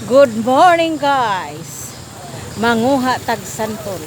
Good morning, guys. Manguha tag santol.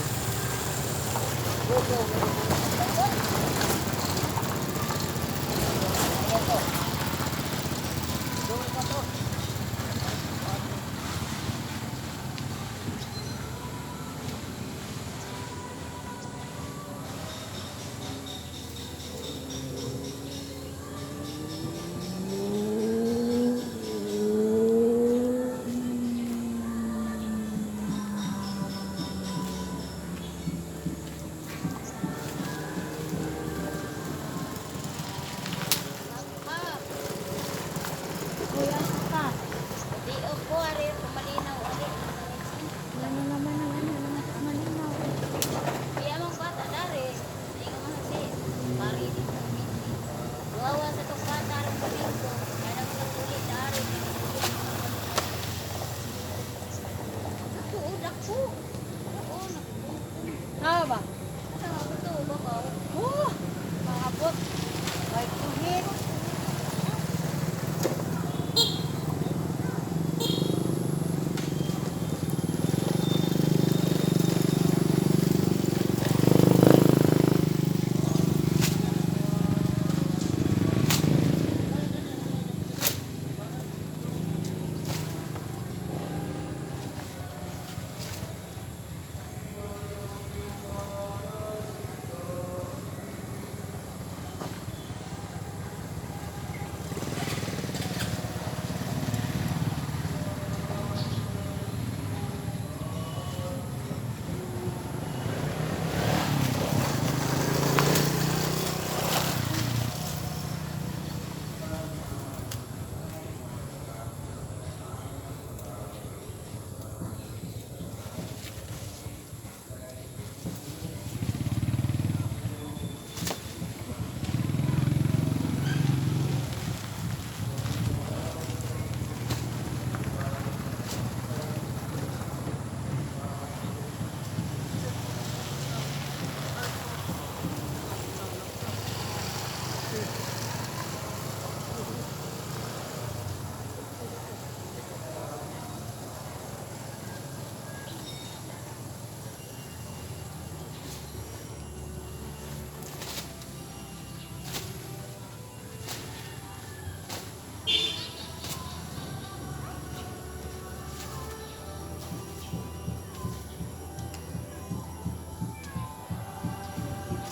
Kuya ka. Di ko ari malinaw ari. Ano naman ang ano, malinaw. Iya mong bata dari. Di ka mahasi. Pari di ko miti. Wawa sa tong bata aron Domingo. Kaya nagpuli dari. Ako, dako. Oo, naku. Ha ba? Asa nga ko ba ka? Oh, maabot. Ay, kuhit.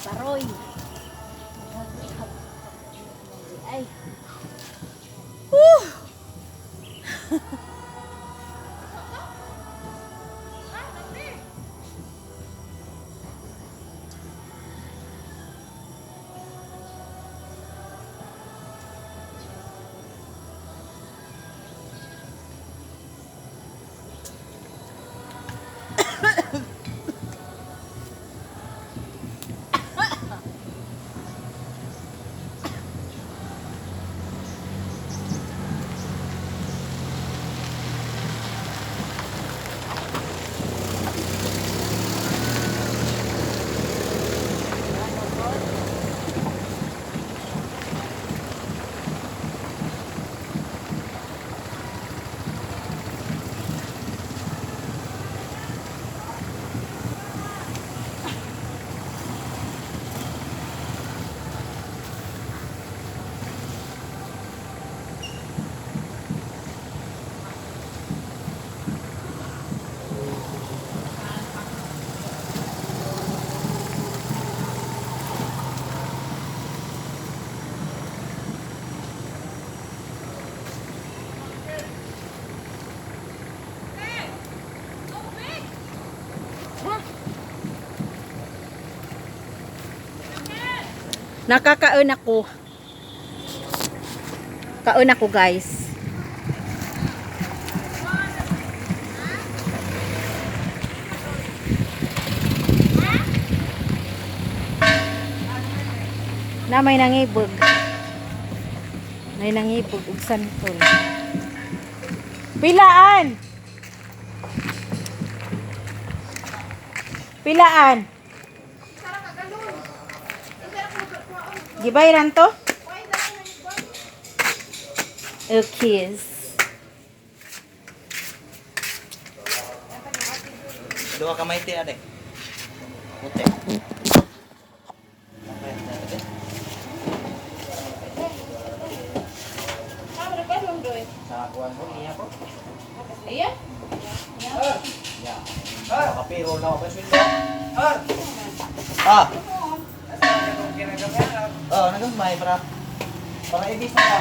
Paroy. Ay. Woo! Nakakaon ako. Kaon ako, guys. Na may nangibog. May nangibog ug santol. Pilaan. Pilaan. Gibayran to? A kiss. Duha ka mighty ate. Puti. Sa kuan ko niya ko. Iya? Ya. Kapiro na ako sweldo. Ah. Oh, nagamay para para ibis na ka.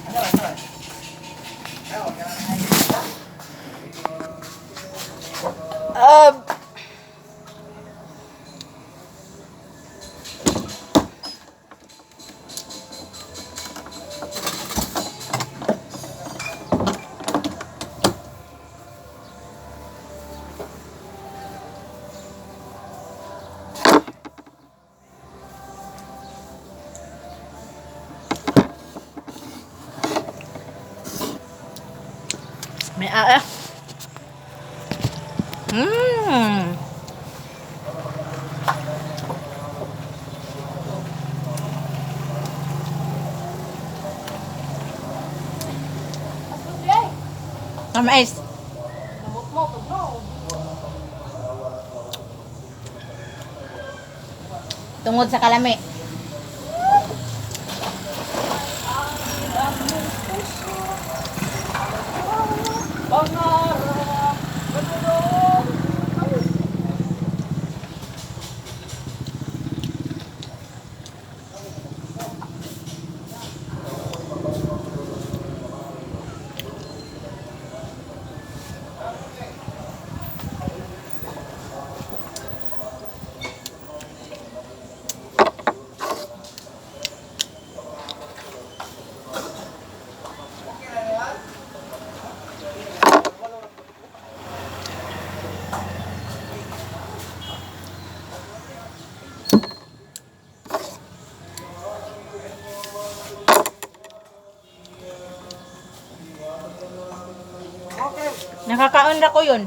Ano ba? Ano ba? May ah. Tamis. Tungod sa kalami. Nakakaon ra ko yun.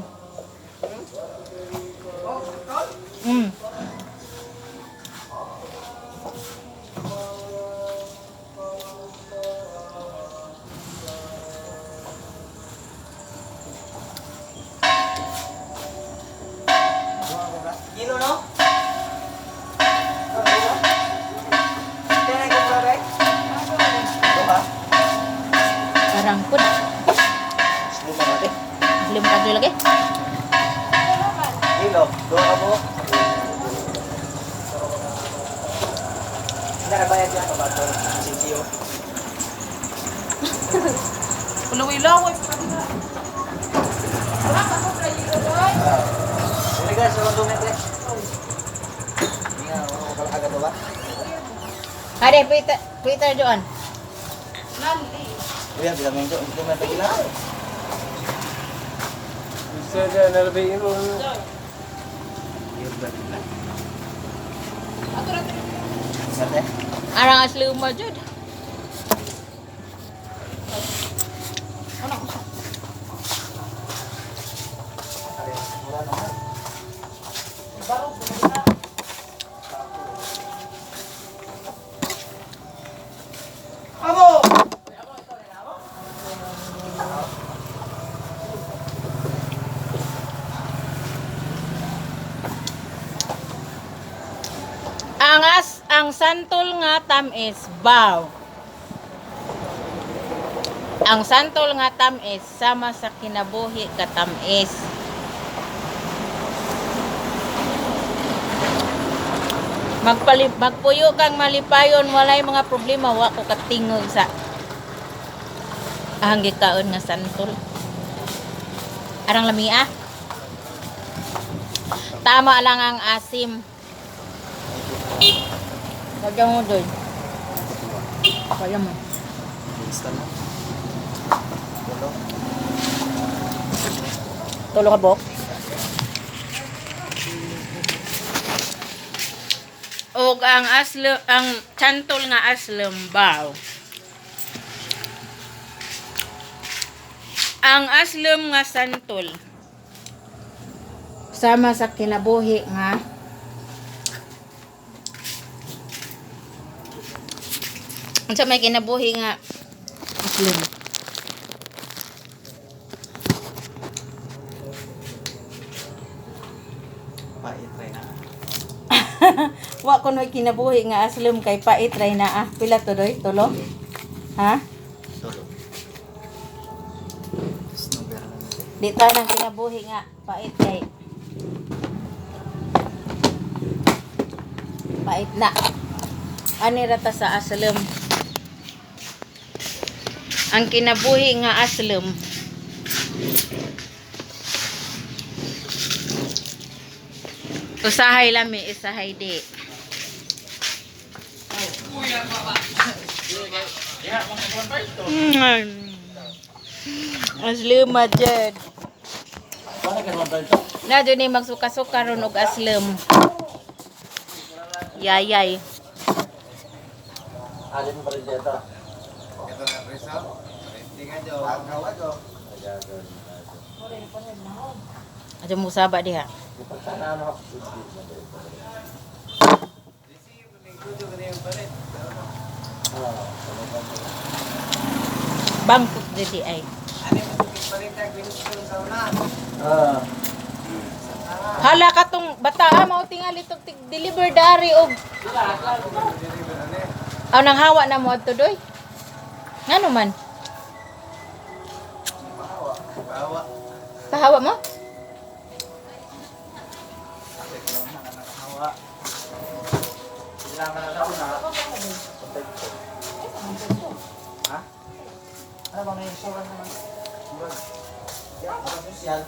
Kilo no? Kaya ko ba? Duha. Parang pud. Slow pa natin. Lim ka lagi. Kilo, duha ka mo. Nakabayad yan pa ba ito? CCO. Ulaway-laway. Sige guys, walang dumitre. Hindi nga, wala ko pala agad ba? Hade, Peter, Peter doon. Kuya, bilang ngayon ito, dumitre gila. Sate? Arang asli umar jud. Amo! Ang as ang santol nga tamis baw. Ang santol nga tamis sama sa kinabuhi ka tamis. Magpali magpuyo kang malipayon walay mga problema, wa ko katingog sa ang gikaon nga santol. Arang lami ah. Tama lang ang asim. Lagyan mo doon. Kaya mo. Instant na. Tulo. Tulo ka, Bok. Og ang aslo ang santol nga aslom baw. Ang aslom nga santol sama sa kinabuhi nga unsa may kinabuhi nga aslom. Wa ko noy kinabuhi nga aslom kay pait ray na ah. Pila to doy? Tulo? Ha? Solo. Snowbear lang. Di ta nang kinabuhi nga pait kay pait na. Ani ra ta sa aslom. Ang kinabuhi nga aslom. Usahay lami, usahay di. Aslom jud. Na jud ni magsuka-suka ron og aslom. Yayay. Alin pa rin dito. Ito na, Rizal. Hindi ka dyan. Ang kawa do. Adyo mo saba diha. Sana ano. Bangkok jud di ay. Ah. Hala ka tong bata ah, mao tingali tong tig deliver dari og. Aw nang hawa na mo adto doy. Ngano man? Bawa. Pahawa mo? Kailangan na ako na. Ha? Ano ba may insurance naman? Ano social?